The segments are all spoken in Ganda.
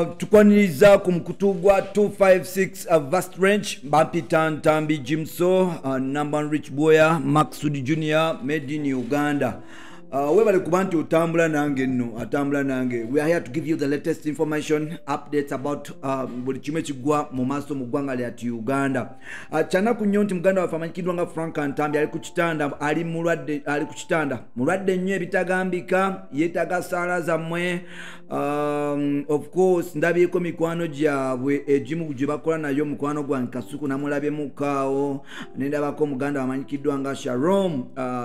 Tukwaniriza ku mukutu gwa 256 Vast Range. Bampita Ntambi Jimso, number one rich boy, Maxud Junior, made in Uganda. Webale kuba nti otambula nange nno, atambula nange. We are here to give you the latest information, updates about buli kimu ekigwa mu maaso mu ggwanga lyatu Uganda. Kyanaku nnyo nti muganda waffe amanyikiddwa nga Frank Ntambi ali ku kitanda, ali mulwadde, ali ku kitanda mulwadde nnyo ebitagambika, yeetaaga saala zammwe. Of course ndabyeko mikwano gyabwe egimu gye bakola nayo, mukwano gwange Kasuku namulabyemukaawo, nendabako muganda amanyikiddwa nga Sharom,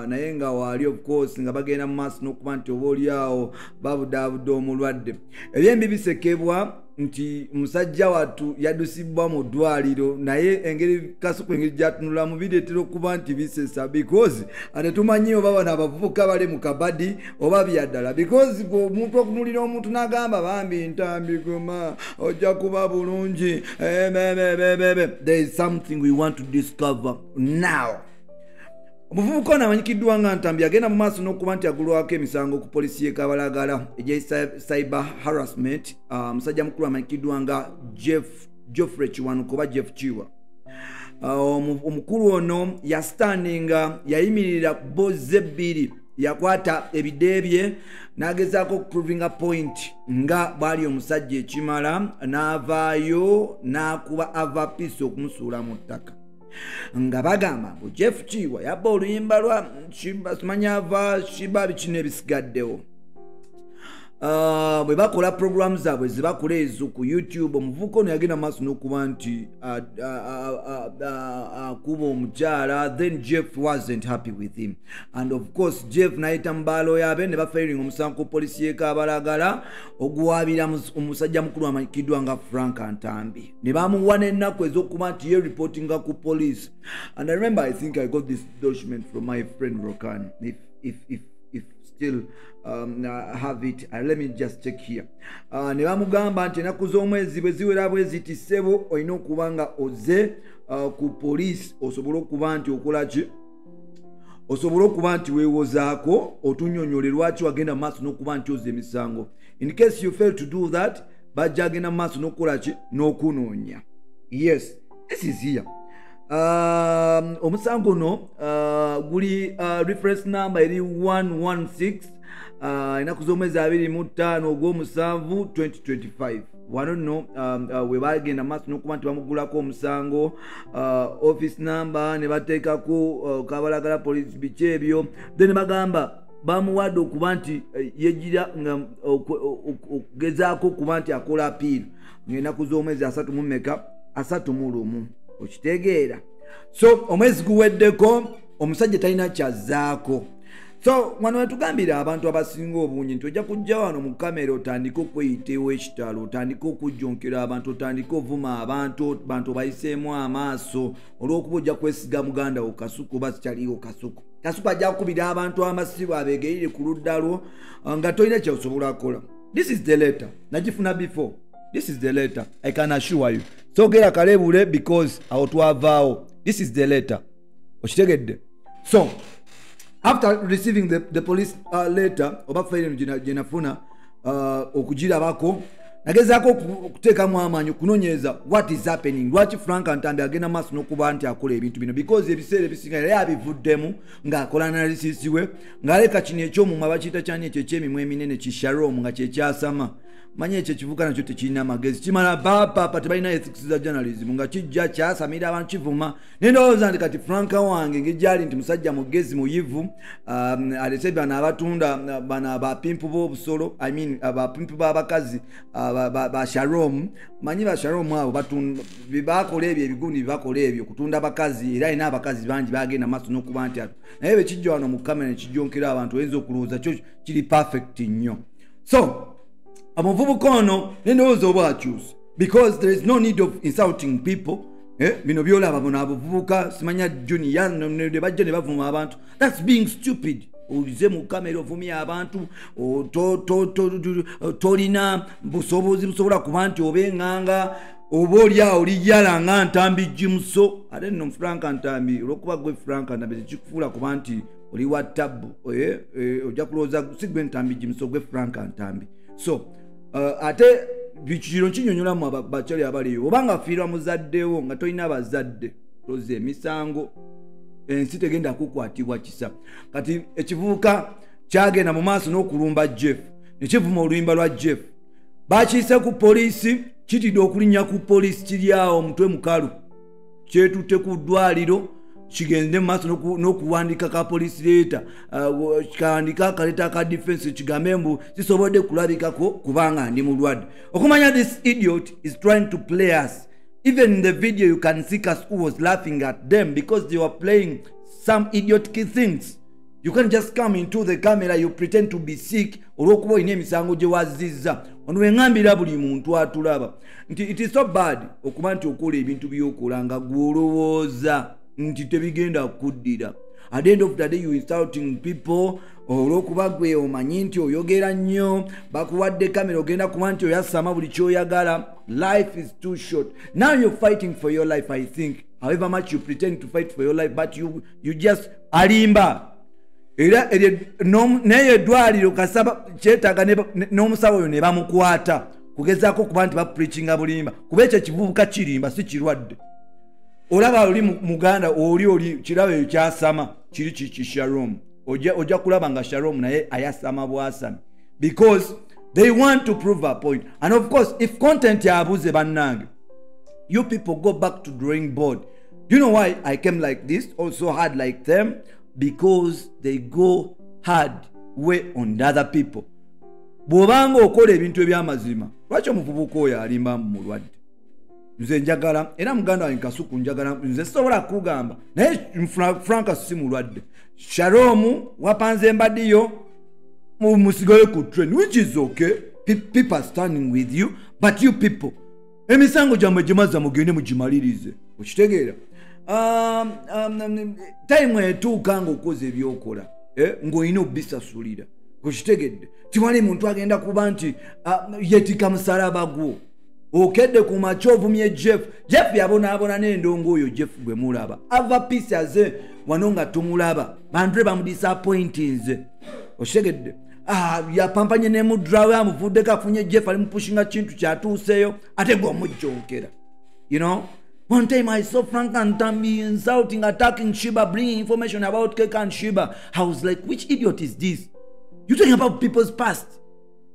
naye nga waali, of course nga bagenda mu maaso n'okuba nti oba oliawo babudaabuda omulwadde. Ebyembi bisekebwa nti musajja wattu yaddusibwa mu ddwaliro, naye engeri Kasuku engeri gyatunulamu bireetera okuba nti bisesa, because tetumanyi oba bano abavubuka bali mu kabadi oba byaddala, because omuntu okunulira omuntu n'agamba, "Bambi Ntambi, guma, ojja kuba bulungi." Bebe, there is something we want to discover now. Omuvubuka ono amanyikiddwa nga Ntambi agenda mu maaso n'okuba nti agulwako emisango ku polisi y'e Kabalagala egya cyber harassment. Musajja mukulu amanyikiddwa nga Jeff Geoffrey Kiwanuka oba Jeff Kiwa. Omukulu ono yastandinga, yayimirira boze bbiri, yakwata ebide bye n'agezaako okuprovinga point nga bw'ali omusajja ekimala, n'avaayo n'akuba Ava Peace okumusuula mu ttaka, nga bagamba mbu Jeff Kiwa yabba oluyimba lwa simanya ava Shiba bikino ebisigaddewo. Bwe bakola programu zaabwe zebakola ezo ku YouTube, omuvubuka ono yagenda maaso n'okuba nti akuba omukyala. Then Jeff wasn't happy with him, and of course Jeff nayita mu balooya be ne bafilinga omusango ku polisi y'e Kabalagala oguwaabira omusajja mukulu amanyikiddwa nga Frank Ntambi, ne bamuwa n'ennaku ez'okuba nti ye reportinga ku police. And I remember, I think I got this document from my friend Rokan. If still have it, let me just check here. Ne bamugamba nti ennaku z'omwezi bwe ziwera bwe ziti, ssebo, olina okuba nga oze ku poliisi osobole okuba nti okola ki, osobole okuba nti weewozaako, otunyonyole lwaki wagenda mu maaso n'okuba nti oza emisango. In case you fail to do that, bajja agenda mu maaso n'okukola ki, n'okunoonya. Yes, this is here. Omusango guno guli reference number eri 116, ennaku z'omwezi 25 ogw'omusanvu 2025. Wano nno we bagenda maaso n'okuba nti bamugulako omusango, office number ne bateekako Kabalagala Police, biki ebyo. Then bagamba bamuwadde okuba nti yegira nga okugezaako okuba nti akola appeal ng'ennaku z'omwezi asatu mu mmeka, 31. Okitegeera? So omwezi guweddeko, omusajja talina kyazzaako. So wano wetugambira abantu abasinga obungi nti ojja kujja wano mu kamera otandike okweyitewo ekitalo, otandike okujjonkera abantu, otandike ovuma abantu, bantu obayiseemu amaaso olw'okuba ojja kwesiga muganda wo Kasuku oba sikyaliwo Kasuku. Kasuku ajja kukubira abantu amasibu abeegeyire ku ludda lwo nga tolina kyosobola kukola. This is the letter nagifuna before. This is the letter, I can assure you. Sogera kalebule because awo twavaawo. This is the letter. Okitegedde? So after receiving the police letter oba file eno gye nafuna okugirabako, nagezaako okuteekamu amaanyi okunoonyereza what is happening, lwaki Frank Ntambi agenda maaso n'okuba nti akola ebintu bino, because ebiseera ebisinga yali abivuddemu ng'akola analysis we, ng'aleka kino ekyomumwa bakiyita kyani, ekyo ekyemimwa eminene kisharom nga kyekyasama. Manyi ekyo ekivuka nakyo tekirina magezi, kimala bapapa, tebalina ethics za journalism, nga kijja kyasamira abantu, kivuma. Nendowooza nti kati Franka wange ngejjali nti musajja mugezi, muyivu, alese bano abatunda bano abapimpu b'obusolo, I mean abapimpu b'abakazi, ba Sharom. Manyi ba Sharom abo bakola ebyo ebigundi, bakola ebyo kutunda bakazi, era alina abakazi bangi bagenda maaso n'okuba nti ato, naye bwe kijja wano mu kamera nekijonkera abantu, oyinza okulowooza kyo kiri perfect nnyo. So omuvubuka ono nendowooza oba akyusa, because there is no need of insulting people. Bino byolaba buno abavubuka simanya junior ne bajja ne bavuma abantu. That's being stupid. Oze mu kamera ovumya abantu, tolina busobozi busobola kuba nti oba eŋŋanga oba oli awo olijala nga Ntambi Jimuso. Ate nno Franka Ntambi, olwokuba gwe Franka Ntambi tekikufuula kuba nti oli wa tabbu. Ojja kulowooza si gwe Ntambi Jimuso, gwe Franka Ntambi. So ate Kino kinyonyolamu abakyali abaliyo. Obanga afiirwa muzaddewo nga tolina bazadde, toza emisango, ensi tegenda kukwatibwa kisa. Kati ekivubuka kyagenda mu maaso n'okulumba Jeff, nekivuma oluyimba lwa Jeff. Bakiyise ku poliisi, kitidde okulinnya ku poliisi, kiri awo omutwe mukalu, kyetutte ku ddwaliro, kigende mu maaso n'okuwandika ka poliisi letter, kandika akaleeta ka defense, kigambe mbu sisobodde kulabikako kubanga ndi mulwadde. Okumanya this idiot is trying to play us. Even in the video you can see Kasuku was laughing at them because they were playing some idiotic things. You can't just come into the camera, you pretend to be sick olw'okuba olina emisango gye wazizza. Ono weŋŋambira buli muntu atulaba nti it is so bad okuba nti okola ebintu by'okola nga gw'olowooza nti tebigenda kuddira. At the end of the day you insulting people olw'okuba gwe omanyi nti oyogera nnyo, bakuwadde kamera, ogenda kuba nti oyasama buli ky'oyagala. Life is too short. Now you're fighting for your life. I think however much you pretend to fight for your life, but you just alimba. Era naye eddwaliro kasaba kyetaaga n'omusawo oyo ne bamukwata kugezaako okuba nti bapreachinga bulimba, kuba ekyo ekivubuka kirimba, si kirwadde. Olaba oli muganda oli kiraba eyo kyasama kiri kiki Shalom, ojja kulaba nga Shalom naye ayasama bwasami because they want to prove a point. And of course if content yabuze, bannange, you people go back to drawing board. Do you know why I came like this, also hard like them? Because they go hard way on the other people. Bw'obanga okola ebintu ebyamazima, lwaki omuvubuka oyo alimba mulwadde? Nze njagala, era muganda wange Kasuku, njagala nze sisobola kugamba naye Franka si mulwadde. Shalom wapanze embadiyo musigale ku train, which is okay. People are standing with you, but you people, emisango gyammwe gye mugende mugimalirize. Okitegeera? Time etuuka ng'okoze ebyokola, ng'olina obisasulira. Okitegedde? Tiwali muntu agenda kuba nti yetika musalaba gwo. Okedde ku makya ovumye Jeff. Jeff yabonaabona n'endongo oyo. Jeff gwe mulaba ava peace aze wano nga tumulaba, bantu bamudisappointinze. Okitegedde? Yapampanye ne mudrawe, amuvuddeko, afunye Jeff ali mupushinga kintu kyatuuseeyo, ate gwe omujjonkera. You know, one time I saw Frank Ntambi insulting, attacking Shiba, bringing information about Keke and Shiba. I was like, which idiot is this? You're talking about people's past.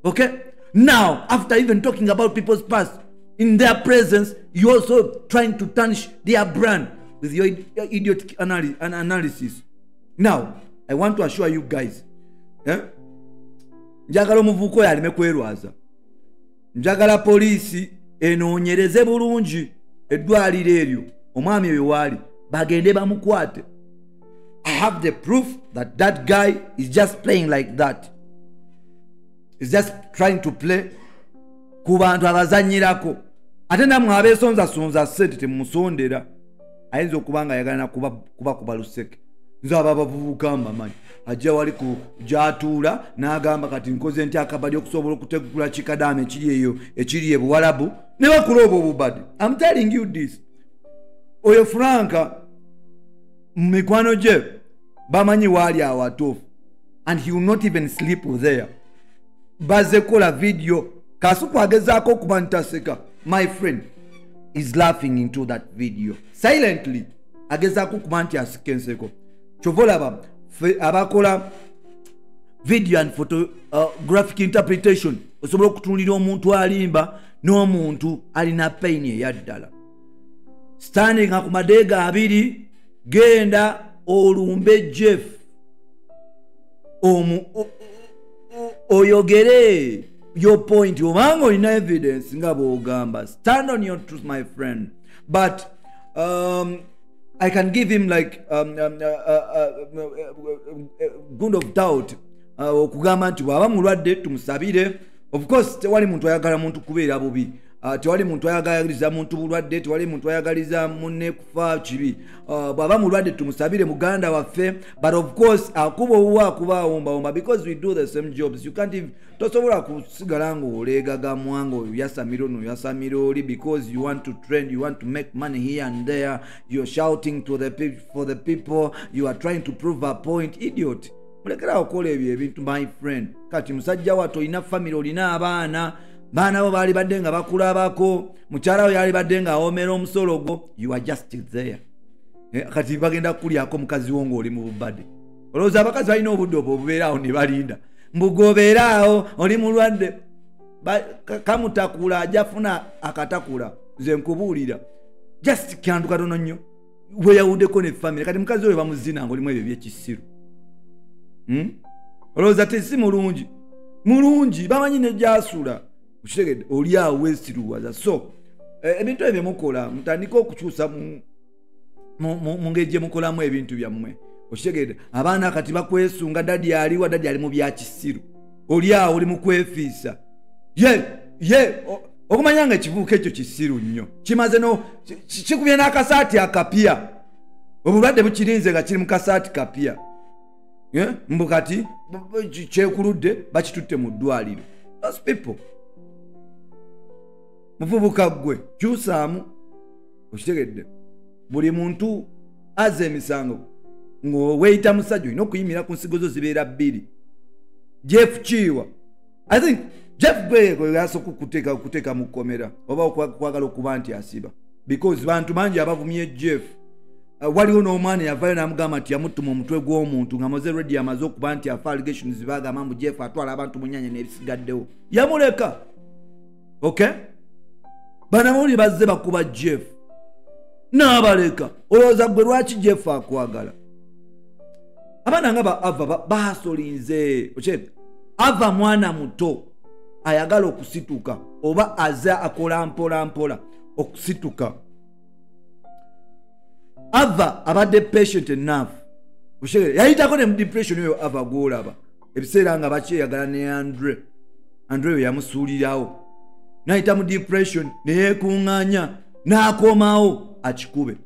Okay? Now, after even talking about people's past, in their presence, you're also trying to tarnish their brand with your idiotic analysis. Now, I want to assure you guys, eh? Njagala omuvubuka oyo aleme kwerwaza. Njagala poliisi enoonyereze bulungi eddwaliro eryo omwami oyo waali, bagende bamukwate. I have the proof that that guy is just playing like that. Is just trying to play ku bantu abazanyirako. Ate nammwe abeesonzasonza ssente temumusondera, ayinza okuba nga ayagala kubakuba luseke. Nze abo abavubuka mbamanyi, ajja wali ku gy'atuula n'agamba kati nkoze nti akabadi okusobola okutegula kikadaama ekiri eyo ekiri e Buwalabu, ne bakula obwo obubadi. I'm telling you this, oyo Franka mu mikwano gye bamanyi waali awatuufu, and he will not even sleep there. Baze kola video, Kasuku agezaako okuba ntaseka. My friend is laughing into that video silently, agezaako okuba nti asika enseko. Kyova olaba ffe abakola video and photographic interpretation, osobola okutunulira omuntu alimba n'omuntu alina pain eyaddala. Standing ku madeega abiri, genda olumbe Jeff, oyogere your point, obanga olina evidence nga bw'ogamba. Stand on your truth, my friend. But I can give him like good of doubt, okugamba nti bw'aba mulwadde tumusabire. Of course tewali muntu ayagala muntu kubeera bubi, tewali muntu ayagaliza muntu bulwadde, tewali muntu ayagaliza munne kufa kibi. Bw'aba mulwadde tumusabire muganda waffe, but of course akuba owuwe akuba awombawomba, because we do the same jobs. You can't even, tosobola kusigala ng'oleegagamwa ng'oyasamira ono oyasamira oli because you want to trend, you want to make money here and there, you're shouting to the for the people, you are trying to prove a point. Idiot, mulekera okukola ebyo ebintu, my friend. Kati musajja wattu olina family, olina abaana. Baana bo baali badde nga bakulabako, mukyala we yali badde nga awomera omusolo gwo, you are just there. Kati bagenda kulyako mukazi wo ng'oli mu bubadde. Olowooza abakazi balina obudde obwo obubeeraawo ne balinda mbugobeeraawo oli mulwadde? Kamutakula ajja funa akatakula. Nze nkubuulira, just kantu katono nnyo weyawuddeko ne family. Kati mukazi oyo bamuzina ng'olimu ebyo ebyekisiru. Olowooza tesi mulungi? Mulungi, bamanyi ne gyasula. Okitegedde? Oli awo weesiruwaza. So ebintu ebyo byemukola, mutandike okukyusa mu ngeri gye mukolamu ebintu byammwe. Okitegedde? Abaana kati bakwesunga, "Daddy aliwa? Daddy ali mu byakisiru." Oli awo oli mu kwefiisa. Ye ye okumanya nga ekivuuka ekyo kisiru nnyo, kimaze no kikubye n'akasaati akapya, obulwadde bukirinze nga kiri mu kasaati kapya. Mbu kati kyekuludde, bakitutte mu ddwaliro. Those people. Muvubuka ggwe, kyusaamu. Okitegedde? Buli muntu aza emisango ng'oweeyita musajja, olina okuyimira ku nsigo zo zibeera bbiri. Jeff Kiwa, I think Jeff gwe yasooka okuteeka mu kkomera oba okwagala okuba nti asiba, because bantu bangi abavumye Jeff. Waliwo n'omwana yavayo n'amugamba nti yamutuma omutwe gw'omuntu nga Moze Radio amaze okuba nti afa. Allegations bagamba mbu Jeff atwala abantu mu nnyanya n'ebisigaddewo, yamuleka. Okay, banamawulire bazze bakuba Jeff n'abaleka. Olowooza gwe lwaki Jeff akwagala? Abaana nga ba Ava basolinze. Ava mwana muto ayagala okusituka oba aze akola mpola mpola okusituka. Ava abadde patient enough. Yayitako ne mu depression oyo Ava gwolaba ebiseera nga bakyeyagala ne Andre. Andre oyo yamusuulirawo, nayita mu depression, neyeekuŋŋaanya n'akomawo akikube.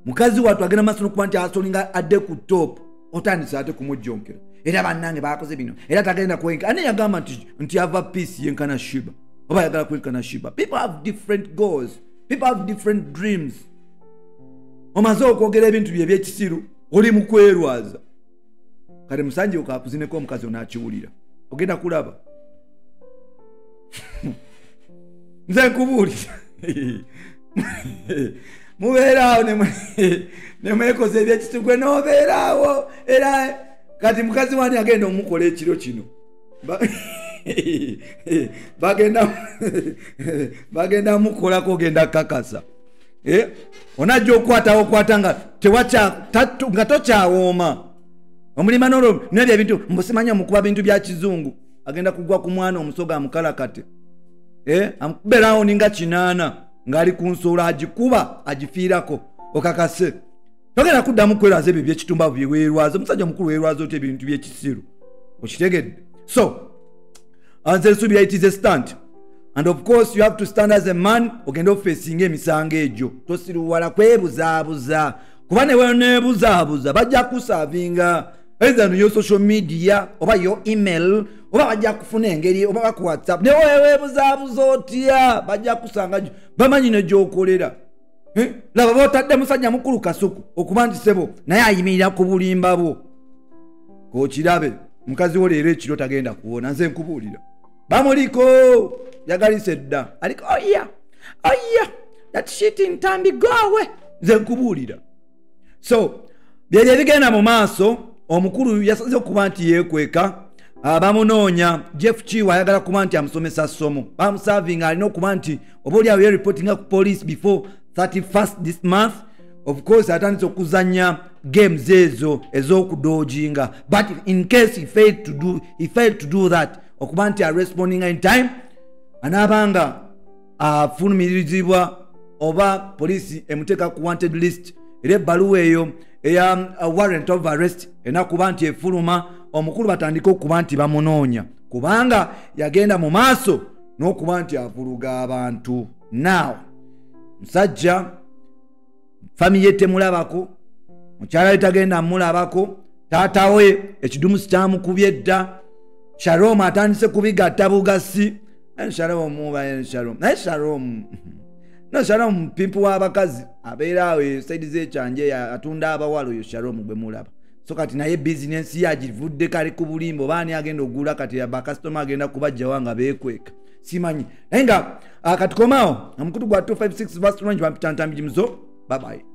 Mukazi wattu agenda maaso nokuba nti asolinga adde ku top. Otandise ate kumujjonkera, era bannange bakoze bino, era tagenda kwenka. Ani yagamba nti ava peace yenkana Shiba oba ayagala kwenkana Shiba? People have different goals, people have different dreams. Omaze okwogera ebintu bye ebyekisiru, oli mu kwerwaza. Kale musanje okakuzineko omukazi onaakiwulira, ogenda kulaba. Nze nkubuulira, mubeeraawo nemwekoza ebyekisiru, gwe nobeeraawo. Era kati mukazi wani agenda omukola ekiro kino? Bagenda mukolako, ogenda kakasa. Onajja okwatawo okwata nga nga tokyawooma omulima nolwo nebyo ebintu mbusimanya mukuba bintu bya kizungu. Agenda kugwa ku mwana omusoga amukalakate, amukube rawundi nga 8 ng'ali ku nsolo, agikuba agifiirako. Okakase togenda kuddamu kwerwaza ebyo ebyekitumbavu byeweerwaza. Omusajja omukulu weerwaza otya ebintu byekisiru? Okitegedde? So nze nsuubira it is a stunt, and of course you have to stand as a man, ogende ofesinga emisango egyo. Tosiruwala kwebuzaabuza, kuba neweneebuzaabuza bajja kusavinga either no your social media oba your email, oba bajja kufuna engeri oba ku WhatsApp. Neweweebuzaabuza otya, bajja kusanga, bamanyi negyokolera. Laba botadde musajja mukulu Kasuku okuba nti sebo naye ayimirira ku bulimba bwo. Kokirabe, mukazi wo leero ekiro tagenda kuwona. Nze nkubuulira, bamuliko yagalise dda, aliko oya oya that shit ntambi gowe. Nze nkubuulira. So byebyo ebigenda mu maaso. Omukulu yasaze okuba nti yeekweka, bamunoonya. Jeff Kiwa ayagala kuba nti amusomesa ssomo. Bamusavinga, alina okuba nti oba oli awo yereportinga ku police before 31st this month. Of course atandise okuzanya games ezo ez'okudojinga, but in case he failed to do that, okuba nti arespondinga in time, anaabanga afulumirizibwa oba poliisi emuteeka ku wanted list. Era ebbaluwa eyo eya warrant of arrest enakuba nti efuluma, omukulu batandike okuba nti bamunoonya, kubanga yagenda mu maaso n'okuba nti avuluga abantu. Now musajja family temulabako, mukyala we tagenda mulabako, taata we ekidumusi kyamukubye dda. Shalom atandise kubigatta bugasi. Shalom, Shalom, naye Shalom, no Shalom pimpu w'abakazi, abeera awo side z'ekyanje, atunda abawala. Oyo Shalom gwe mulaba. So kati naye bizinensi ye agivuddeko, ali ku bulimba. Oba ani agenda ogula kati bakasitoma agenda kubajjawa nga beekweka? Simanyi, naye nga katukomaawo omukutu gwa 256 verse range. Bampita Ntambi Jimuzo. Bye bye.